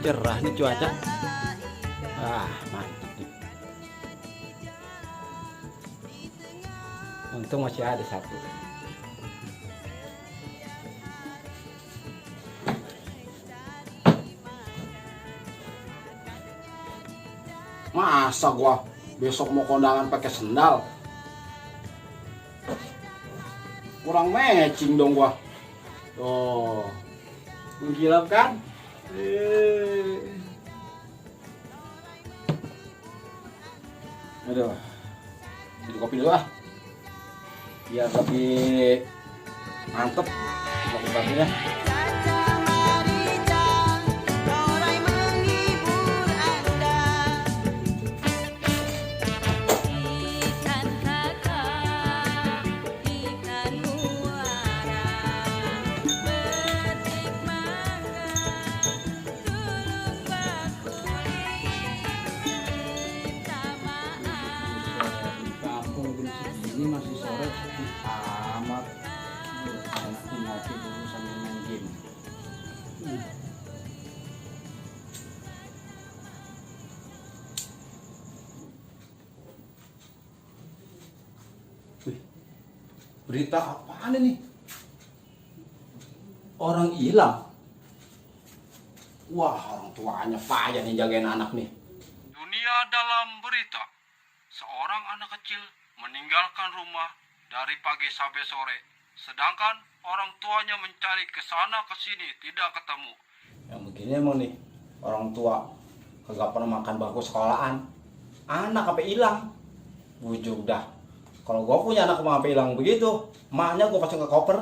Cerah nih cuaca. Mantap nih. Untung masih ada satu. Masa gua besok mau kondangan pakai sendal? Kurang matching dong gua. Tuh. Menggilap kan? Aduh. Bikin kopi dulu ah. Biar lebih mantep kopi kopinya. Ini masih sore sepi amat. Enaknya ngopi dulu sambil main game. Berita apaan ini? Orang hilang. Wah, orang tuanya payah nih jagain anak nih. Dunia dalam berita. Seorang anak kecil meninggalkan rumah dari pagi sampai sore. Sedangkan orang tuanya mencari ke sana ke sini tidak ketemu. Yang begini emang nih, orang tua kagak pernah makan bangku sekolahan. Anak apa hilang? Bujuk dah. Kalau gua punya anak mau apa hilang begitu, emaknya gua pasang ke koper.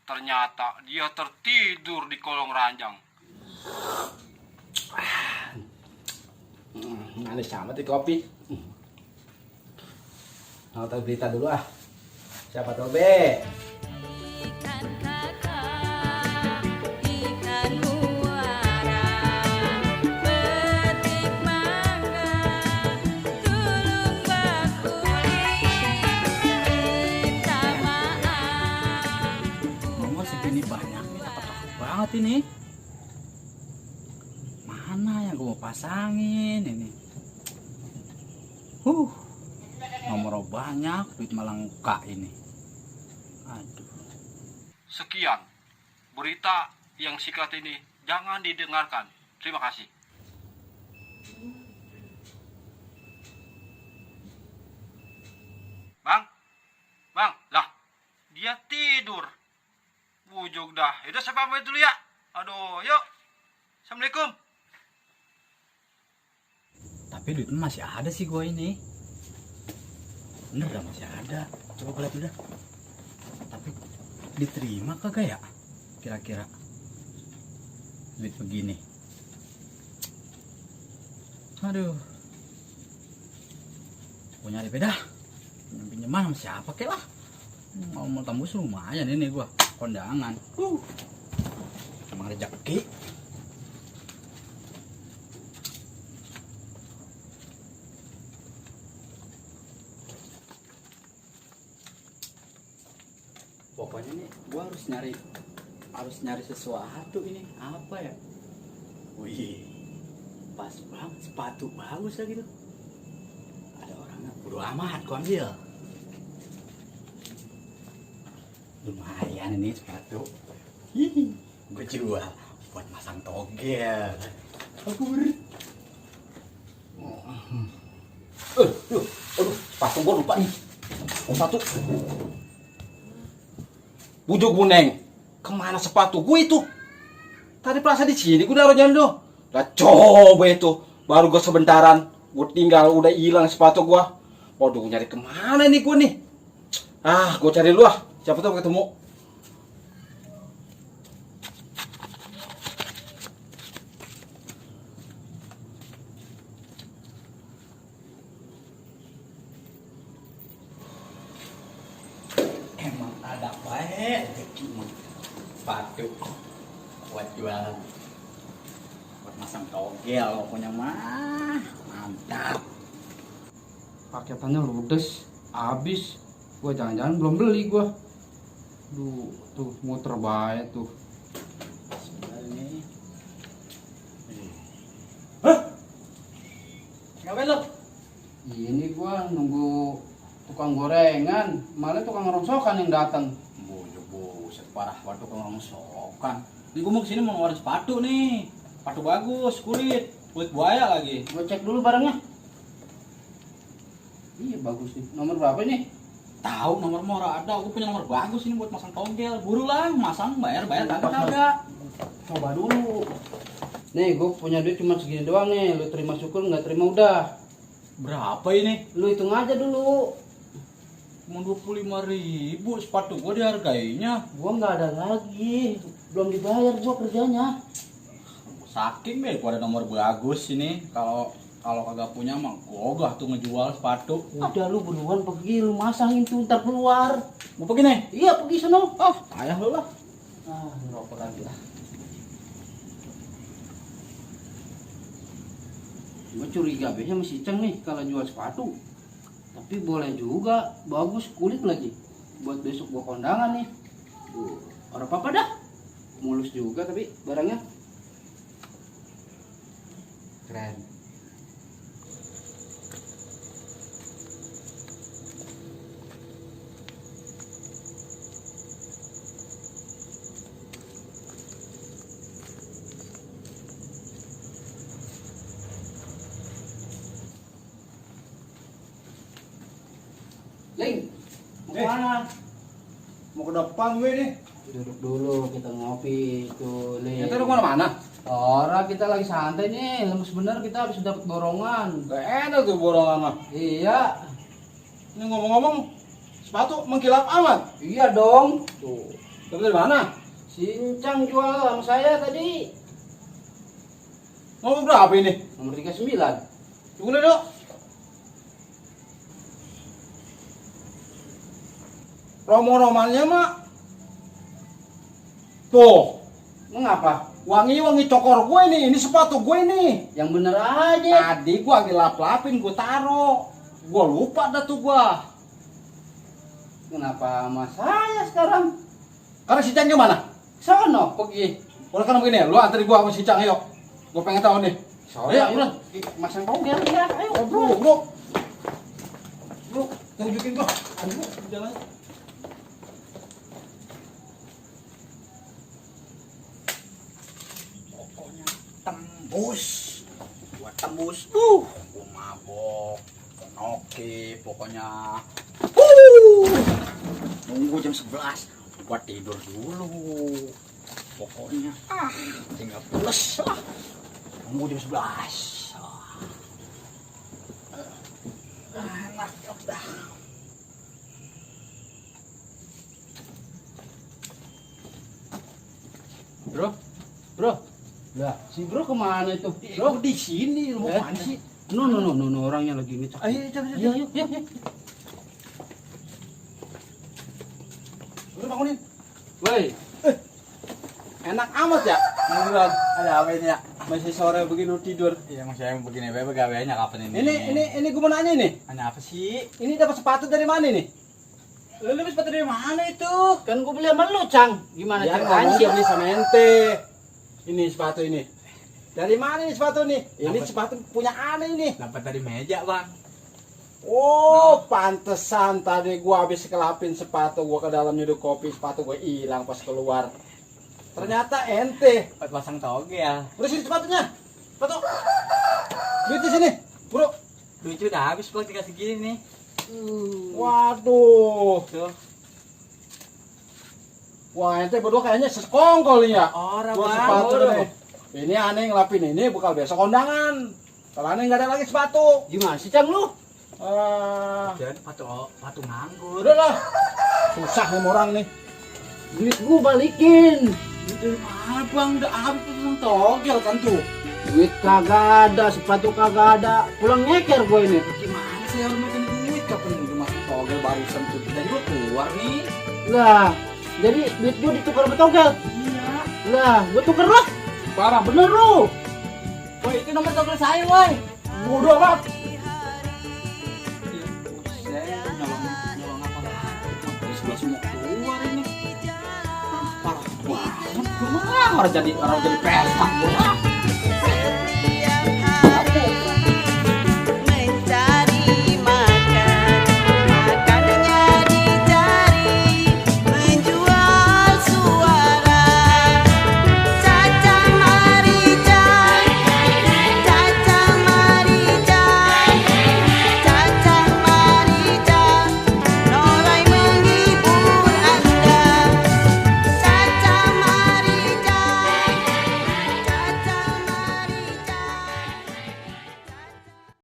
Ternyata dia tertidur di kolong ranjang. Manis amat di kopi. Mau tahu berita dulu ah. Siapa tahu be? Nomor segini banyak nih, cakep banget ini. Mana yang gue mau pasangin ini? Nomor banyak, duit malah enggak ini. Aduh. Sekian berita yang singkat ini, jangan didengarkan. Terima kasih. Bang, lah dia tidur. Bujuk dah. Yaudah saya pamit dulu ya. Aduh, yuk. Assalamualaikum. Tapi duitnya masih ada sih gua ini. Bener dah masih ada. Coba gue lihat udah. Tapi diterima kagak ya? Kira-kira duit begini. Aduh. Gua nyari beda. Pinjaman sama siapa kek lah. Mau tembus lumayan ini gua kondangan. Emang rezeki. Pokoknya nih gua harus nyari sesuatu ini. Apa ya? Wih, pas banget, sepatu bagus lagi tuh. Ada orangnya, bodo amat gua ambil. Lumayan ini sepatu. Gue jual buat masang togel. Aduh, sepatu gua lupa nih. Sepatu. Bujuk Buneng, kemana sepatu gue itu? Tadi perasaan di sini gue naruhnya tuh. Lah coba itu, baru gue sebentaran, gue tinggal udah hilang sepatu gue. Waduh, nyari kemana nih gue nih? Gue cari dulu ah, siapa tahu ketemu. Emang ada baik sepatu buat jualan, buat masang togel pokoknya mah mantap. Paketannya ludes, habis. Gua jangan-jangan belum beli gua. Duh, tuh muter bae tuh. Sebenarnya Ngapain lo? Ini gua nunggu tukang gorengan, malah tukang rongsokan yang datang. Buset parah waktu tukang rongsokan. Ini gue mau kesini mau ngeluarin sepatu nih. Sepatu bagus, kulit buaya lagi. Gua cek dulu barangnya. Iya bagus nih. Nomor berapa nih? Tahu nomor murah ada, aku punya nomor bagus ini buat masang togel. Buru lah, masang bayar kagak. Coba dulu. Nih, gue punya duit cuma segini doang nih. Lu terima syukur, nggak terima udah. Berapa ini? Lu hitung aja dulu. Cuma 25.000 sepatu gua dihargainya. Gua nggak ada lagi. Belum dibayar gua kerjanya. Saking deh gua ada nomor bagus ini. Kalau kagak punya mah gogah tuh ngejual sepatu. Udah lu buruan pergi, lu masangin tuh ntar keluar. Mau pergi nih? Iya pergi sono. Oh, ayah lu lah. Ngerokok lagi lah. Gue curiga biasanya sama si Ceng nih kalau jual sepatu. Tapi boleh juga, bagus kulit lagi. Buat besok gua kondangan nih. Orang apa dah? Mulus juga tapi barangnya keren. Ling, mau kemana? Mau ke depan gue nih. Duduk dulu kita ngopi tuh Ling. Kita mau kemana? Orang kita lagi santai nih, lemes bener kita habis dapat borongan. Gak enak tuh borongan mah. Iya, Ini ngomong-ngomong, sepatu mengkilap amat. iya dong. Tuh, Tapi dari mana? Sincang jual sama saya tadi. Nomor berapa ini? Nomor 39. Tunggu dulu. Romo-romannya mah tuh, Mengapa? wangi-wangi cokor gue nih, ini sepatu gue nih. Yang bener aja. Tadi gua gelap-lapin, gua taro. Gua lupa dah tuh gua. Kenapa sama saya sekarang? Karena si Cang gimana? Sono pergi. Udah kan begini, lu anterin gua sama si Cang, ayo. Gua pengen tahu nih. Ayo, udah. Masang togel ya, ayo. Oh, bro. Bro, tunjukin gua. Aduh, jalan. Pokoknya tembus. Gua tembus. Gua mabok. Oke, pokoknya. Nunggu jam 11. Gua tidur dulu. Pokoknya tinggal pules lah. Nunggu jam 11. Enak dah. Bro. Lah, si bro kemana itu? Bro di sini lu mau Eh? mana sih? No, orangnya lagi ngecek. Ayo, coba. Ayo. Udah bangunin. Woi, Enak amat ya. Ngobrol. Ada apa ini ya? Masih sore begini lu tidur. Iya, maksudnya begini, bebe gaweannya kapan ini? Ini gua mau nanya nih. Hanya apa sih? Ini dapat sepatu dari mana nih? Lu lebih sepatu dari mana itu? kan gua beli sama lu, Cang. Gimana Ya, ceritanya ngomong sih? beli sama ente. Ini sepatu ini. Dari mana nih sepatu nih? Ini Dapat. sepatu punya aneh ini. Dapat dari meja, Bang. Oh, pantesan tadi gua habis kelapin sepatu gua ke dalam nyeduk kopi, sepatu gua hilang pas keluar. Ternyata ente. Buat pasang togel. Udah sini sepatunya. Sepatu. Duit di sini. Bro. Duit udah habis, Bang, tinggal segini nih. Waduh. Tuh. Wah, ente berdua kayaknya sekongkol nih ya. Orang, Buat Bang. sepatu Orang. nih. Ini aneh ngelapin ini bekal besok kondangan. Kalau aneh nggak ada lagi sepatu. Gimana sih, Cang lu? Jadi patu nganggur. Udah lah. Susah nih orang nih. Duit gua balikin. Itu mana, Bang? Udah habis pasang togel kan tuh. Duit kagak ada, sepatu kagak ada. Pulang nyeker gua ini. Gimana sih harus makan duit? Kapan udah masang togel barusan tuh? Tadi gua keluar nih. Lah, jadi duit gua ditukar sama togel. Iya. Lah, gua tuker lah. Parah bener lu. Woi, itu nomor togel saya, woi. Bodoh amat. Saya nyolong apa lagi? Dari sebelah semua keluar ini. Parah banget. Gimana orang jadi pesta?